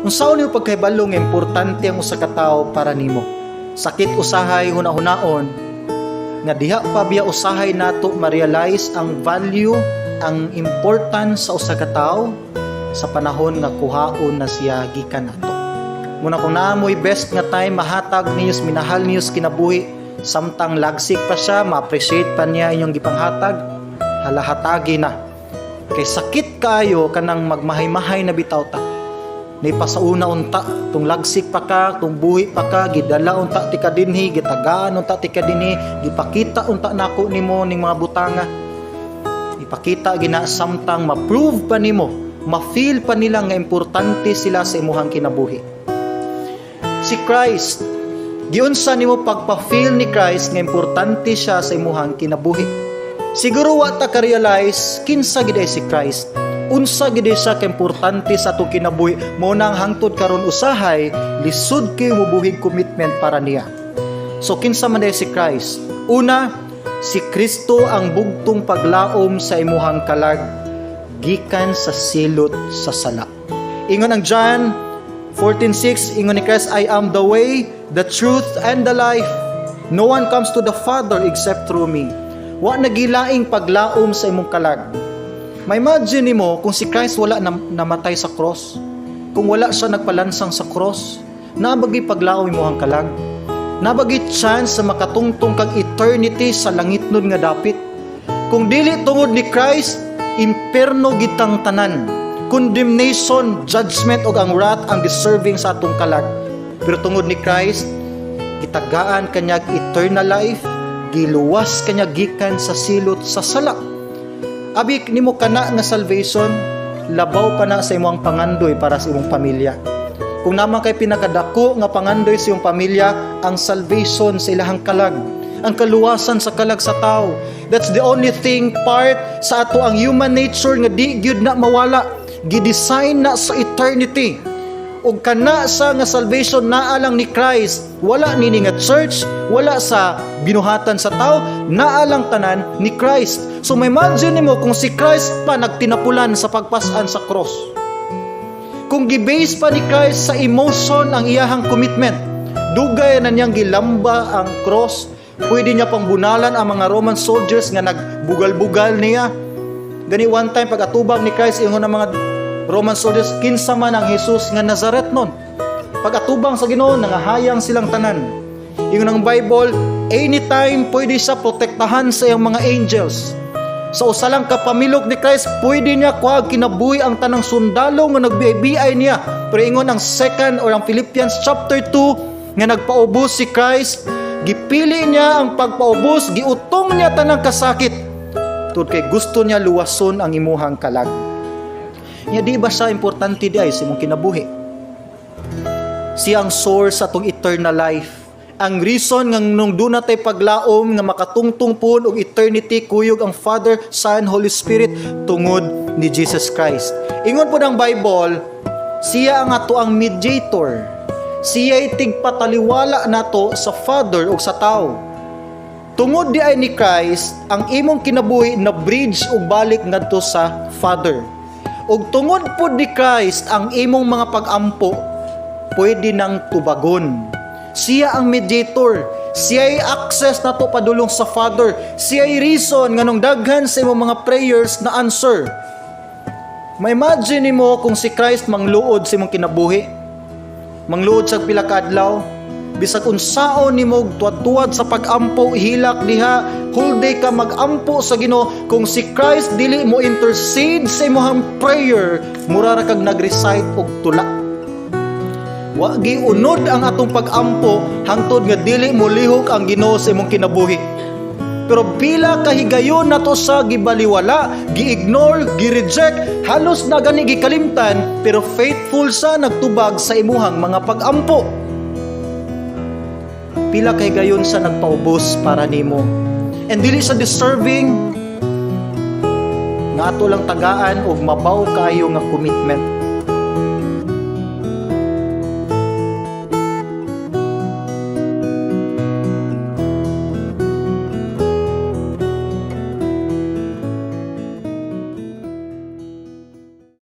Unsaon nimo pagkahibalo nga importante ang usa ka tawo para nimo? Sakit usahay hunahunaon nga diha pa biya usahay nato ma-realize ang value, ang importance sa usa ka tawo sa panahon nga kuhaon na siya gikan nato. Muna kung naa mo'y best nga time mahatag niyo, minahal niyo kinabuhi samtang lagsik pa siya, ma-appreciate pa niya inyong gipanghatag, halahatagi na. Kay sakit kaayo kanang magmahay-mahay na bitaw ta. Naipasauna unta tung lagsik pa ka, tung buhi pa ka, gidala unta ti kadinhi, gitagaan unta ti kadinhi, gipakita unta nako nimo ning mga butanga. Ipakita gina samtang ma-prove pa nimo, ma-feel pa nila nga importante sila sa imuhang kinabuhi. Si Christ, giunsa nimo pagpa-feel ni Christ nga importante siya sa imuhang kinabuhi? Siguro wa ta ka-realize kinsa gid ay si Christ. Unsa gid ay siya ka-importante sa atong kinabuhi. Mao nang hangtod karon usahay lisod kay mubuhig commitment para niya. So kinsa man ay si Christ? Una, si Kristo ang bugtong paglaom sa imuhang kalag gikan sa silot sa sala. Ingon ang John 14:6, ingon ni Christ, "I am the way, the truth, and the life. No one comes to the Father except through me." Wa nagilaing paglaom sa imong kalag. Ma-imagine nimo kung si Christ wala namatay sa cross, kung wala siya nagpalansang sa cross, naa ba gyuy paglaom imong kalag? Naa ba gyuy chance sa makatungtong kag eternity sa langitnon nga dapit? Kung dili tungod ni Christ, imperno gitang tanan. Condemnation, judgment ug ang wrath ang deserving sa atong kalag. Pero tungod ni Christ, gitagaan kanyag eternal life, giluwas kanya gikan sa silot sa sala. Abi nimo kana nga salvation, labaw pa na sa imong pangandoy para sa imong pamilya. Kung naman kay pinakadako nga pangandoy sa imong pamilya, ang salvation sa ilahang kalag, ang kaluwasan sa kalag sa tao. That's the only thing part sa ato ang human nature nga di gyud na mawala. Gidesign na sa eternity. Ug kana sa nga salvation naa lang ni Christ, wala nini nga church, wala sa binuhatan sa tao, naa lang tanan ni Christ. So ma-imagine nimo kung si Christ pa nagtinapulan sa pagpasan sa cross. Kung gibase pa ni Christ sa emotion ang iyahang commitment, dugay na niyang gilamba ang cross, pwede niya pang bunalan ang mga Roman soldiers nga nagbugal-bugal niya. Gani one time pag atubang ni Christ, ingon ang mga Roman soldiers, "Kinsa man ang Jesus nga Nazaret nun?" Pag atubang sa Ginoo, nangahayang silang tanan. Ingon ang Bible, anytime pwede siya protektahan sa iyang mga angels. Sa usa lang ka pamilok ni Christ, pwede niya kuhag kinabuhi ang tanang sundalo nga nagbiay niya. Pero ingon ang second or ang Philippians chapter 2 nga nagpaubos si Christ, gipili niya ang pagpaubos, giutong niya tanang kasakit. Tungod kay gusto niya luwason ang imuhang kalag. Nya di ba siya importante di ay sa imong kinabuhi? Siya ang source sa atong eternal life. Ang reason nga nung duna tay paglaom nga makatungtong pud og eternity kuyog ang Father, Son, Holy Spirit tungod ni Jesus Christ. Ingon po ng Bible, siya ang ato ang mediator. Siya ay tigpataliwala nato sa Father ug sa tao. Tungod di ay ni Christ, ang imong kinabuhi na bridge ug balik ngadto sa Father. Ug tungod pod ni Christ, ang imong mga pag-ampo pwede nang tubagon. Siya ang mediator. Siya ay access nato padulong sa Father. Siya ay reason nganong daghan sa imong mga prayers na answer. Ma-imagine nimo kung si Christ mangluod sa imong kinabuhi. Mangluod sa pila ka adlaw, bisag unsaon nimo tuwad-tuwad sa pag-ampo, hilak diha, whole day ka mag-ampo sa Ginoo, kung si Christ dili mo intercede sa imong prayer, mura ra kag nag-recite og tula. Wa giunod ang atong pag-ampo hangtod nga dili mo lihok ang Ginoo sa imong kinabuhi. Pero pila kahigayon nato sa gibaliwala, gi-ignore, gi-reject, halos na gani gikalimtan, pero faithful sa nagtubag sa imuhang mga pag-ampo. Pila kahigayon sa nagpaubos para nimo. And dili sa deserving nga ato lang tagaan og mabaw kaayo nga commitment.